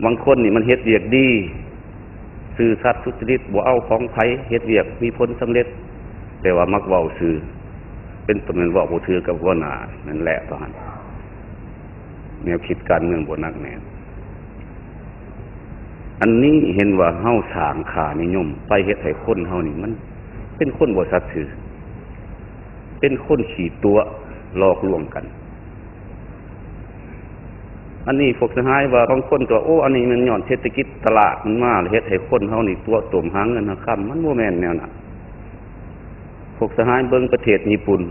ບາງຄົນນີ້ມັນເຮັດວຽກດີ ຊື່ສັດສຸຈະລິດ ບໍ່ເອົາຂອງໃຜ ເຮັດວຽກມີຜົນສຳເລັດ ແຕ່ວ່າມັກເວົ້າຊື່ ເປັນຕົ້ນແມ່ນເວົ້າບໍ່ຖືກກັບຫົວໜ້າ ນັ້ນແຫຼະເທົ່ານັ້ນ ແນວຄິດການເມືອງບໍ່ໜັກແໜ້ນ. ອັນນີ້ເຫັນວ່າເຮົາສ້າງຄ່ານິຍົມໄປເຮັດໃຫ້ຄົນເຮົານີ້ມັນເປັນຄົນບໍ່ສັດຊື່ ເປັນຄົນຂີ້ຕົວະຫຼອກລວງກັນ. ອັນນີ້ພວກສະຫາຍວ່າບາງຄົນກໍວ່າ ໂອ້ ອັນນີ້ແມ່ນຍ້ອນເສດຖະກິດຕະຫຼາດມັນມາ ແລ້ວເຮັດໃຫ້ຄົນເຮົານີ້ຕົວະຕົມຫາເງິນຫາຄຳ. ມັນບໍ່ແມ່ນແນວນັ້ນ. ພວກສະຫາຍເບິ່ງປະເທດຍີ່ປຸ່ນ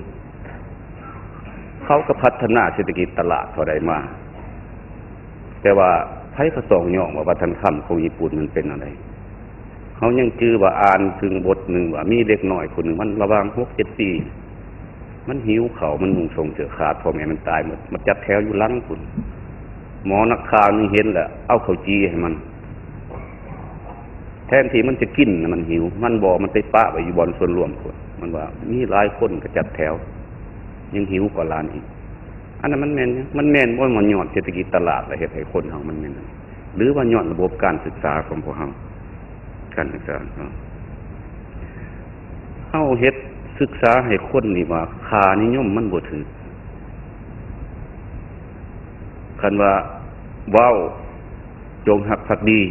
ເຂົາກໍພັດທະນາເສດຖະກິດຕະຫຼາດເທົ່າໃດມາ ແຕ່ວ່າໃຜກໍຕ້ອງຍອມວ່າວັດທະນະທຳຂອງຍີ່ປຸ່ນມັນເປັນແນວໃດ. ເຮົາຍັງຈື່ວ່າອ່ານເຖິງບົດໜຶ່ງວ່າມີເດັກນ້ອຍຄົນໜຶ່ງ ມັນລະຫວ່າງຫົກເຈັດປີ ມັນຫິວເຂົ້າ ມັນນຸ່ງສົ້ງເສື້ອຂາດ ພໍ່ແມ່ມັນຕາຍໝົດ ມາຈັດແຖວຢູ່ຫຼັງພຸ້ນ. ໝໍນັກຂ່າວໜຶ່ງເຫັນແລ້ວ ເອົາເຂົ້າຈີ່ໃຫ້ມັນ ແທນທີ່ມັນຈະກິນນະ ມັນຫິວ ມັນບໍ່ ມັນໄປປະໄວ້ຢູ່ບ່ອນສ່ວນລວມພຸ້ນ. ມັນວ່າມີຫຼາຍຄົນກໍຈັດແຖວ ຍັງຫິວກວ່າຫຼານອີກ. ອັນນັ້ນມັນແມ່ນຫຍັງ? ມັນແມ່ນບໍ່ວ່າຍ້ອນເສດຖະກິດຕະຫຼາດ ແລະ ເຮັດໃຫ້ຄົນເຮົາມັນແມ່ນ ຫຼືວ່າຍ້ອນລະບົບການສຶກສາຂອງພວກເຮົາ? ການສຶກສາເນາະ ເຮົາເຮັດສຶກສາໃຫ້ຄົນນີ້ວ່າຄ່ານິຍົມມັນບໍ່ຖືກ. ຄັນວ່າເວົ້າ ຈົ່ງຮັກພັກດີ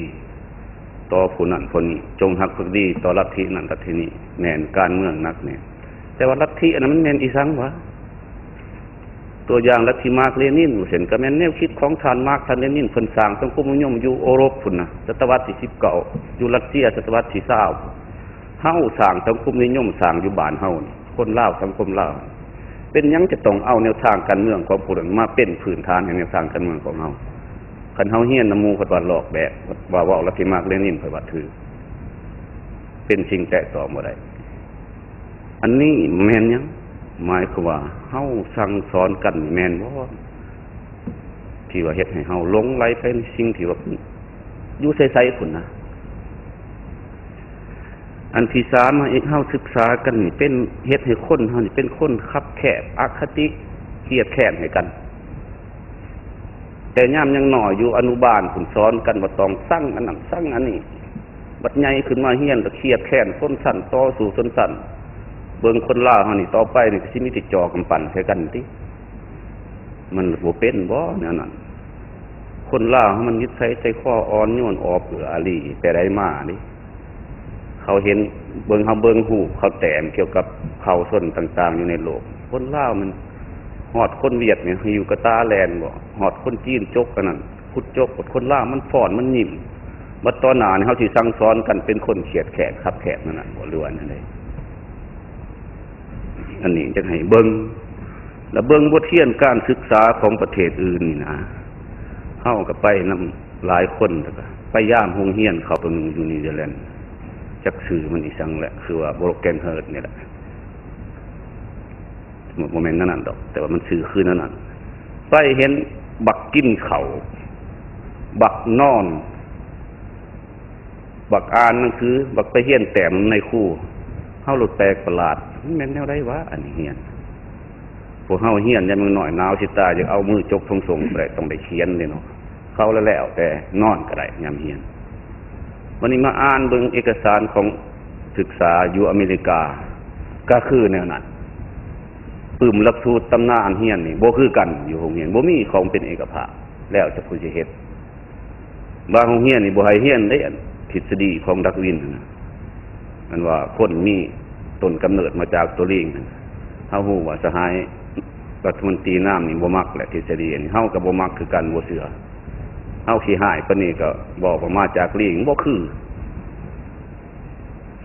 ຕໍ່ຜູ້ນັ້ນຜູ້ນີ້ ຈົ່ງຮັກພັກດີຕໍ່ລັດທິນັ້ນລັດທິນີ້ ແມ່ນການເມືອງໜັກແໜ້ນ. ແຕ່ວ່າລັດທິອັນນັ້ນມັນແມ່ນອີ່ສັງຫວາ? ຕົວຢ່າງລັດທິມາກເລນິນວ່າຊັ້ນ ກໍແມ່ນແນວຄິດຂອງທ່ານມາກ ທ່ານເລນິນ ເພິ່ນສ້າງສັງຄົມນິຍົມຢູ່ໂອຣົບພຸ້ນນະ ສະຕະວັດທີສິບເກົ້າ ຢູ່ຣັດເຊຍສະຕະວັດທີຊາວ. ເຮົາສ້າງສັງຄົມນິຍົມ ສ້າງຢູ່ບ້ານເຮົານີ້ ຄົນລາວ ສັງຄົມລາວ ເປັນຫຍັງຈະຕ້ອງເອົາແນວທາງການເມືອງຂອງຜູ້ນັ້ນມາເປັນພື້ນຖານໃຫ້ແນວທາງການເມືອງຂອງເຮົາ? ຄັນເຮົາຮຽນນຳໝູ່ ເພິ່ນວ່າລອກແບກ ວ່າເວົ້າລັດທິມາກເລນິນ ຂ້ອຍວ່າຖືກ ເປັນສິ່ງແຕະຕ້ອງບໍ່ໄດ້. ອັນນີ້ແມ່ນຫຍັງ? ໝາຍຄວາມວ່າເຮົາສັ່ງສອນກັນແມ່ນບໍ່? ທີ່ວ່າເຮັດໃຫ້ເຮົາຫຼົງໄຫຼໄປໃນສິ່ງທີ່ວ່າຢູ່ໃສໆພຸ້ນນະ. ອັນທີສາມ ເຮົາສຶກສາກັນນີ້ເປັນ ເຮັດໃຫ້ຄົນເຮົານີ້ເປັນຄົນຄັບແຄບ ອະຄະຕິ ຄຽດແຄ້ນໃຫ້ກັນ. ແຕ່ຍາມຍັງນ້ອຍຢູ່ອະນຸບານພຸ້ນ ສອນກັນວ່າຕ້ອງຊັງອັນນັ້ນຊັງອັນນີ້. ບັດໃຫຍ່ຂຶ້ນມາຮຽນລະຄຽດແຄ້ນຊົນຊັ້ນ ຕໍ່ສູ້ຊົນຊັ້ນ. ເບິ່ງຄົນລາວເຮົານີ້ ຕໍ່ໄປນີ້ກໍຊິມີແຕ່ຈໍກຳປັ້ນໃສ່ກັນຕິ. ມັນບໍ່ເປັນບໍ່ແນວນັ້ນ? ຄົນລາວເຮົາມັນນິໄສໃຈຄໍອ່ອນໂຍນ ອອບເອື້ອອາລີແຕ່ໃດມາເດ້. ເຂົາເຫັນ ເບິ່ງ ເຮົາເບິ່ງຮູບເຂົາແຕ້ມກ່ຽວກັບເຜົ່າຊົນຕ່າງໆຢູ່ໃນໂລກ. ຄົນລາວມັນ ຮອດຄົນຫວຽດນີ້ ຫິ້ວກະຕ່າແລ່ນບໍ່? ຮອດຄົນຈີນຈົກອັນນັ້ນ ຂຸດຈົກ. ຄົນລາວມັນຟ້ອນ ມັນຍິ້ມ. ບັດຕໍ່ໜ້ານີ້ເຮົາຊິສັ່ງສອນກັນເປັນຄົນຄຽດແຄ້ນ ຄັບແຄບນັ້ນນະບໍ່ ຫຼືວ່າແນວໃດ? ອັນນີ້ຈະໃຫ້ເບິ່ງ ລະເບິ່ງບົດຮຽນການສຶກສາຂອງປະເທດອື່ນນີ້ນະ. ເຮົາກໍໄປນຳຫຼາຍຄົນ ແລ້ວກໍໄປຢາມໂຮງຮຽນເຂົາໂຕໜຶ່ງຢູ່ນິວຊີແລນ ຈັກຊື່ມັນອີ່ສັງແຫຼະ ຄືວ່າ Broken Heart ນີ້ແຫຼະ. ບໍ່ແມ່ນນັ້ນດອກ ແຕ່ວ່າມັນຊື່ຄືນັ້ນ. ໄປເຫັນບັກກິນເຂົ້າ ບັກນອນ ບັກອ່ານໜັງສື ບັກໄປຮຽນແຕ້ມນາຍຄູ. ເຮົາໂລດແປກປະຫຼາດ ມັນແມ່ນແນວໃດວະ ອັນນີ້ຮຽນ? ພວກເຮົາຮຽນຍາມຍັງນ້ອຍ ໜາວຊິຕາຍ ຢາກເອົາມືຈົກຖົງໂສ້ງໄປ ຕ້ອງໄດ້ຂຽນເດ້ເນາະ. ເຂົາລະແລ້ວແຕ່ ນອນກໍໄດ້ຍາມຮຽນ. ບັດນີ້ມາອ່ານເບິ່ງເອກະສານຂອງສຶກສາຢູ່ອາເມລິກາ ກໍຄືແນວນັ້ນ. ປຶ້ມຫຼັກສູດຕຳນານຮຽນນີ້ບໍ່ຄືກັນ ຢູ່ໂຮງຮຽນ ບໍ່ມີຂອງເປັນເອກະພາບ ແລ້ວແຕ່ຜູ້ຊິເຮັດ. ບາງໂຮງຮຽນນີ້ບໍ່ໃຫ້ຮຽນເດ້ ອັນທິດສະດີຂອງດາກວິນຫັ້ນນະ ອັນວ່າຄົນມີຕົ້ນກຳເນີດມາຈາກຕົວລີງຫັ້ນ. ເຮົາຮູ້ວ່າສະຫາຍລັດຖະມົນຕີນາມນີ້ບໍ່ມັກແຫຼະທິດສະດີນີ້ ເຮົາກໍບໍ່ມັກຄືກັນ ບໍ່ເຊື່ອ. ເຮົາຂີ້ຮ້າຍປານນີ້ກໍບອກວ່າມາຈາກລີງ ບໍ່ຄື.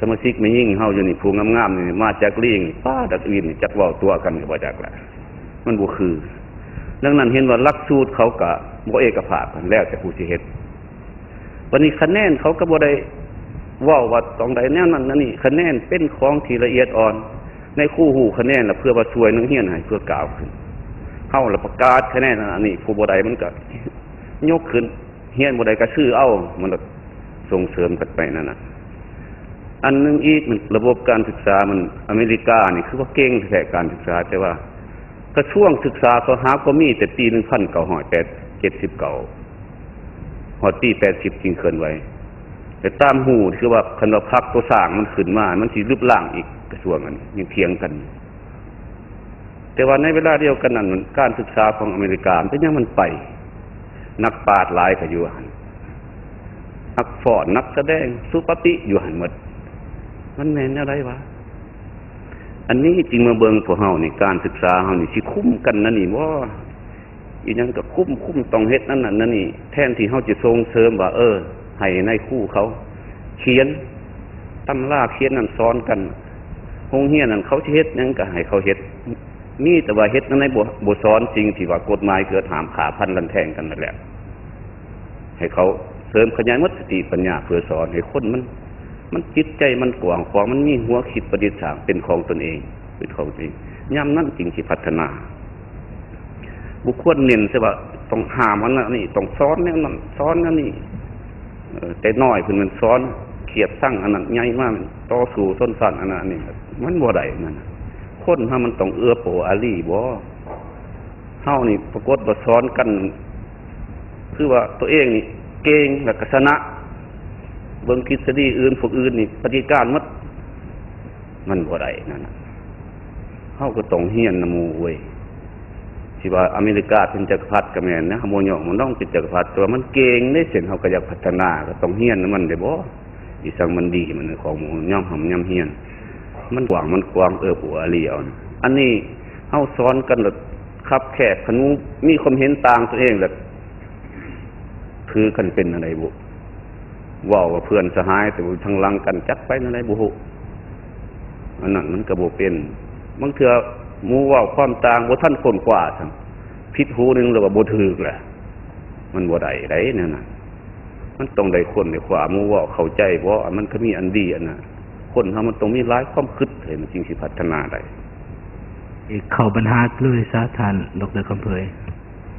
ສະມາຊິກແມ່ຍິງເຮົາຢູ່ນີ້ ຜູ້ງາມໆນີ້ມາຈາກລີງ ປ້າ ດາກວິນນີ້ ຈັກເວົ້າຕົວະກັນກໍບໍ່ຈັກລະ ມັນບໍ່ຄື. ດັ່ງນັ້ນເຫັນວ່າຫຼັກສູດເຂົາກະບໍ່ເອກະພາບ ແລ້ວແຕ່ຜູ້ຊິເຮັດ. ບັດນີ້ຄະແນນເຂົາກໍບໍ່ໄດ້ເວົ້າວ່າຕ້ອງໄດ້ແນວນັ້ນແນວນີ້ ຄະແນນເປັນຂອງທີ່ລະອຽດອ່ອນ. ນາຍຄູຮູ້ຄະແນນລະເພື່ອວ່າຊ່ວຍນັກຮຽນໃຫ້ເພື່ອກ້າວຂຶ້ນ. ເຮົາລະປະກາດຄະແນນອັນນັ້ນອັນນີ້ ຜູ້ບໍ່ໄດ້ມັນກໍຍົກຂຶ້ນ. ຮຽນບໍ່ໄດ້ກໍຊື້ເອົາ ມັນກໍສົ່ງເສີມກັນໄປນັ້ນນະ. ອັນໜຶ່ງອີກ ມັນລະບົບການສຶກສາ ມັນອາເມລິການີ້ຄືວ່າເກັ່ງແທ້ການສຶກສາ ແຕ່ວ່າກະຊວງສຶກສາເຂົາຫາກໍມີແຕ່ປີໜຶ່ງພັນເກົ້າຮ້ອຍເຈັດສິບເກົ້າ ຮອດປີແປດສິບຈຶ່ງເຄື່ອນໄຫວ. ແຕ່ຕາມຮູ້ຄືວ່າ ຄັນວ່າພັກຕົວສ້າງມັນຂຶ້ນມາ ມັນຊິລຶບລ້າງອີກ ກະຊວງອັນນີ້ຍັງຖຽງກັນ. ແຕ່ວ່າໃນເວລາດຽວກັນນັ້ນ ການສຶກສາຂອງອາເມລິກາ ເປັນຫຍັງມັນໄປ? ນັກປາດຫຼາຍກໍຢູ່ຫັ້ນ, ນັກຟ້ອນ, ນັກສະແດງ, ສຸປະຕິຢູ່ຫັ້ນໝົດ. ມັນແມ່ນແນວໃດວະ? ອັນນີ້ຈຶ່ງມາເບິ່ງພວກເຮົານີ້ ການສຶກສາເຮົານີ້ຊິຄຸ້ມກັນແນວນີ້ບໍ່? ອີຫຍັງກໍຄຸ້ມ, ຄຸ້ມຕ້ອງເຮັດນັ້ນນັ້ນນັ້ນນີ້ ແທນທີ່ເຮົາຈະສົ່ງເສີມວ່າ ເອີ ໃຫ້ນາຍຄູເຂົາຂຽນຕຳລາຂຽນນັ້ນສອນກັນ, ໂຮງຮຽນນັ້ນເຂົາຊິເຮັດຫຍັງກໍໃຫ້ເຂົາເຮັດ, ມີແຕ່ວ່າເຮັດແນວໃດບໍ່ ບໍ່ສອນສິ່ງທີ່ວ່າກົດໝາຍເກີດຫ້າມ ຂ້າຟັນລັນແທງກັນນັ້ນແຫຼະ. ໃຫ້ເຂົາເສີມຂະຫຍາຍໝົດສະຕິປັນຍາ ເພື່ອສອນໃຫ້ຄົນມັນ ມັນຈິດໃຈມັນກວ້າງຂວາງ, ມັນມີຫົວຄິດປະດິດສ້າງເປັນຂອງຕົນເອງ, ເປັນຂອງຕົນເອງ, ຍາມນັ້ນຈຶ່ງຊິພັດທະນາ. ບໍ່ຄວນເນັ້ນໃສ່ວ່າຕ້ອງຫ້າມອັນນັ້ນອັນນີ້, ຕ້ອງສອນແນວນັ້ນ, ສອນແນວນີ້. ເອີ ແຕ່ນ້ອຍເພິ່ນແມ່ນສອນຂຽບຊັງອັນນັ້ນ, ໃຫຍ່ມາແມ່ນຕໍ່ສູ້ຊົນຊັ້ນອັນນັ້ນອັນນີ້, ມັນບໍ່ໄດ້ນັ້ນ. ຄົນເຮົາມັນຕ້ອງເອື້ອເຟື້ອອາລີບໍ? ເຮົານີ້ປາກົດວ່າສອນກັນ ຄືວ່າຕົວເອງນີ້ເກັ່ງແລ້ວກໍຊະນະ, ເບິ່ງທິດສະດີອື່ນ ພວກອື່ນນີ້ປະຕິການໝົດ. ມັນບໍ່ໄດ້ນັ້ນນະ, ເຮົາກໍຕ້ອງຮຽນນຳໝູ່ເວີຍ. ຊິວ່າອາເມລິກາເປັນຈັກກະພັດກໍແມ່ນນະ, ເຮົາບໍ່ຍ້ອງບໍ່ນ້ອງເປັນຈັກກະພັດ, ແຕ່ວ່າມັນເກັ່ງເດ້. ເຊັ່ນເຮົາກໍຢາກພັດທະນາ ກໍຕ້ອງຮຽນນຳມັນໄດ້ບໍ? ອີສັງມັນດີ ມັນຂອງໝູ່ຍອມຮ່ຳຍອມຮຽນ, ມັນກວ້າງມັນຂວາງ ເອື້ອເຟື້ອອາລີເອົາ. ອັນນີ້ເຮົາສອນກັນແລ້ວຄັບແຄບ, ຄັນໝູ່ມີຄວາມເຫັນຕ່າງຕົວເອງແລ້ວ ຖືກັນເປັນອັນໃດບຸ? ເວົ້າວ່າເພື່ອນສະຫາຍ ແຕ່ວ່າທາງຫຼັງກັນຈັກໄປແນວໃດບໍ່ຮູ້. ອັນນັ້ນມັນກໍບໍ່ເປັນ. ບາງເທື່ອໝູ່ເວົ້າຄວາມຕ່າງ ບໍ່ທັນຄົ້ນຄວ້າຊ້ຳ, ຜິດຫູໜຶ່ງແລ້ວວ່າບໍ່ຖືກແຫຼະ. ມັນບໍ່ໄດ້ໃດແນວນັ້ນ. ມັນຕ້ອງໄດ້ຄົ້ນໄດ້ຄວ້າ ໝູ່ເວົ້າເຂົ້າໃຈບໍ່, ອັນມັນກໍມີອັນດີອັນນັ້ນ. ຄົນເຮົາມັນຕ້ອງມີຫຼາຍຄວາມຄິດ ໃຫ້ມັນຈຶ່ງຊິພັດທະນາໄດ້. ເຂົ້າບັນຫາເລີຍຊະ ທ່ານ ດຣ ຄຳເຜີຍ.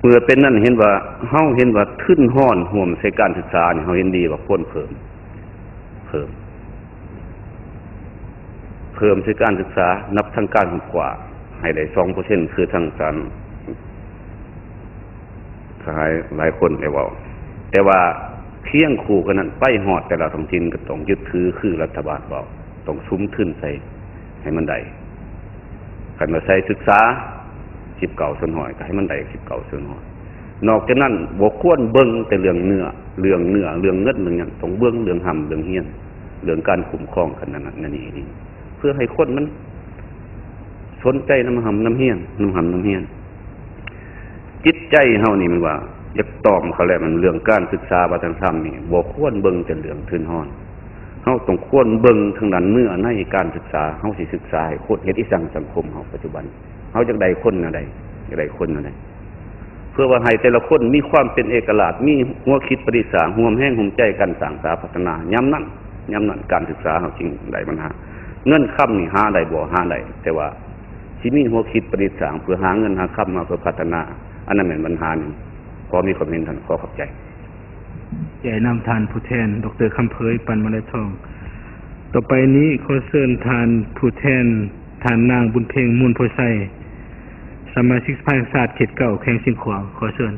ເມື່ອເປັນນັ້ນ ເຫັນວ່າ ເຮົາເຫັນວ່າທຶນຮອນຮ່ວມໃສ່ການສຶກສານີ້ ເຮົາເຫັນດີວ່າຄວນເພີ່ມ, ເພີ່ມ, ເພີ່ມໃສ່ການສຶກສາ ນັບທາງການກວ້າງ ໃຫ້ໄດ້ສອງເປີເຊັນ ຄືທາງທ່ານ ສະຫາຍຫຼາຍຄົນໄດ້ເວົ້າ. ແຕ່ວ່າຄຽງຄູ່ກັນນັ້ນ ໄປຮອດແຕ່ລະທ້ອງຖິ່ນກໍຕ້ອງຍຶດຖືຄືລັດຖະບານເວົ້າ, ຕ້ອງສຸມທຶນໃສ່ໃຫ້ມັນໄດ້. ຄັນວ່າໃສ່ສຶກສາ ສິບເກົ້າສ່ວນຮ້ອຍ ກໍໃຫ້ມັນໄດ້ສິບເກົ້າສ່ວນຮ້ອຍ. ນອກຈາກນັ້ນ ບໍ່ຄວນເບິ່ງແຕ່ເລື່ອງເນື້ອ, ເລື່ອງເນື້ອ, ເລື່ອງເງິນ, ເລື່ອງຫຍັງ, ຕ້ອງເບິ່ງເລື່ອງຮ່ຳເລື່ອງຮຽນ, ເລື່ອງການຄຸ້ມຄອງກັນນັ້ນນັ້ນນີ້ ເພື່ອໃຫ້ຄົນມັນ ສົນໃຈນຳຮ່ຳນຳຮຽນ, ນຳຮ່ຳນຳຮຽນ. ຈິດໃຈເຮົານີ້ມັນວ່າຢາກຕອບເຂົາແຫຼະ, ມັນເລື່ອງການສຶກສາວັດທະນະທຳນີ້ ບໍ່ຄວນເບິ່ງແຕ່ເລື່ອງທຶນຮອນ. ເຮົາຕ້ອງຄວນເບິ່ງທາງດ້ານເນື້ອໃນການສຶກສາ, ເຮົາຊິສຶກສາໃຫ້ຄົນເຮັດອີ່ສັງສັງຄົມເຮົາປັດຈຸບັນ, ເຮົາຢາກໄດ້ຄົນແນວໃດ, ຢາກໄດ້ຄົນແນວໃດ. ເພື່ອວ່າໃຫ້ແຕ່ລະຄົນມີຄວາມເປັນເອກະລາດ, ມີຫົວຄິດປະດິດສ້າງ, ຮ່ວມແຮງຮ່ວມໃຈກັນສ້າງສາພັດທະນາ. ຍາມນັ້ນ, ຍາມນັ້ນການສຶກສາເຮົາຈຶ່ງໄດ້ບັນຫາ. ເງິນຄຳນີ້ຫາໄດ້ບໍ່? ຫາໄດ້, ແຕ່ວ່າຊິມີຫົວຄິດປະດິດສ້າງເພື່ອຫາເງິນຫາຄຳມາເພື່ອພັດທະນາ, ອັນນັ້ນແມ່ນບັນຫາໜຶ່ງ. ຂໍມີຄວາມເຫັນເທົ່ານັ້ນ, ຂໍຂອບໃຈ. ໃຫຍ່ນຳທ່ານຜູ້ແທນ ດຣ ຄຳເຜີຍ ປັນມະລາຍທອງ. ຕໍ່ໄປນີ້ຂໍເຊີນທ່ານຜູ້ແທນ ທ່ານນາງ ບຸນເພັງ ມູນໂພໄຊ, ສະມາຊິກສະພາແຫ່ງຊາດເຂດເກົ້າ ແຂວງຊຽງຂວາງ, ຂໍເຊີນ.